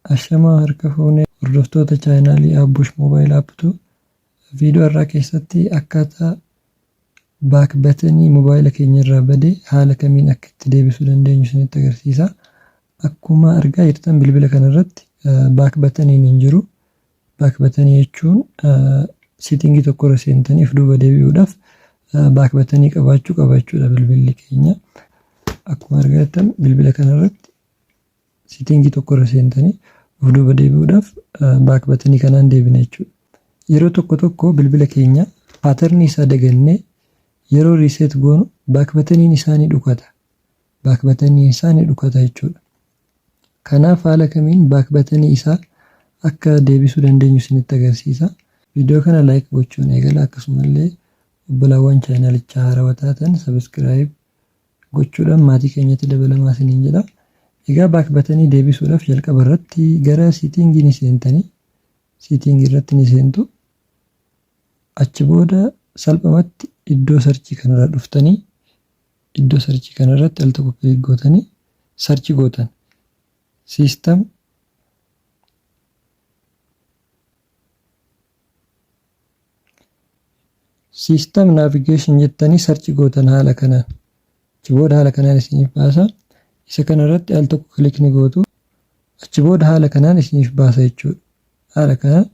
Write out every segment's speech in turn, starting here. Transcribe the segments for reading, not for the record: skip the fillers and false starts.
Ashamaa harka fuune hordoftoota chaanaalii Abbush Mobile App tu viidiyoo har'aa keessatti akkaataa back button mobaayila keenya irraa bade haala kamiin akka itti deebisuu dandeenyu isinitti agarsiisa. Akkuma argaa jirtan bilbila kana irratti back buttoniin hin jiru. Back button jechuun setting tokko irra seentanii of duuba deebi'uudhaaf back button qabaachuu qaba jechuudha bilbilli keenya. Akkuma argaa jirtan bilbila kana irratti setting tokko irra seentanii of duuba deebi'uudhaaf back button kanaan deebina jechuudha. Yeroo tokko tokko bilbila keenya paatarnii isaa dagannee yeroo reset goonu back buttoniin isaa ni dhukata. Back buttoniin isaa ni dhukata jechuudha. Kanaaf haala kamiin back buttonii isaa akka deebisuu dandeenyu isinitti agarsiisa. Viidiyoo kana like gochuun eegala, akkasumallee obbolaawwan chaanalichaa haarawaa taatan subscribe gochuudhaan maatii keenyatti dabalamaa isiniin jedha. Egaa back buttonii deebisuudhaaf jalqaba irratti gara settingii ni seentanii, settingii irratti ni seentu. Achi booda salphumatti iddoo searchii kanarra dhuftanii, iddoo searchii kanarratti al tokko click gootanii search gootan. System navigation jettanii search gootan haala kanaan. Achi booda haala kanaan isiniif baasa. Isa kanarratti al tokko click ni gootu. Achi booda haala kanaan isiniif baasa jechuudha. Haala kanaan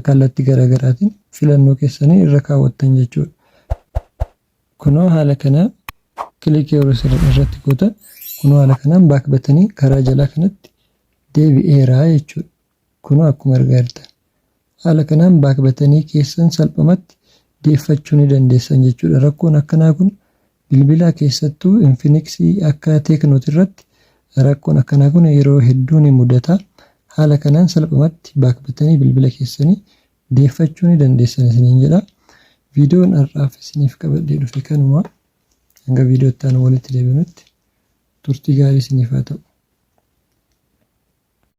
kallattii garaagaraatiin filannoo keessanii irra kaawwattan jechuudha. Kunoo haala kanaan click yeroo isin irratti gootan, kunoo haala kanaan back buttonii karaa jalaa kanatti deebi'eera jechuudha. Kunoo akkuma argaa jirtan. Haala kanaan back buttonii keessan salphumatti deeffachuu ni dandeessan jechuudha. Rakkoon akkanaa kun bilbila keessattuu Infinixii akka Tecnooti irratti rakkoon akkanaa kun yeroo hedduu ni mudata. Haala kanaan salphumatti back buttonii bilbila keessanii deeffachuu ni dandeessan isiniin jedha. Viidiyoon har'aaf isiniif qabadhee dhufe kanuma. Hanga viidiyoo itti aanu walitti deebinutti turtii gaarii isiniif haa ta'u.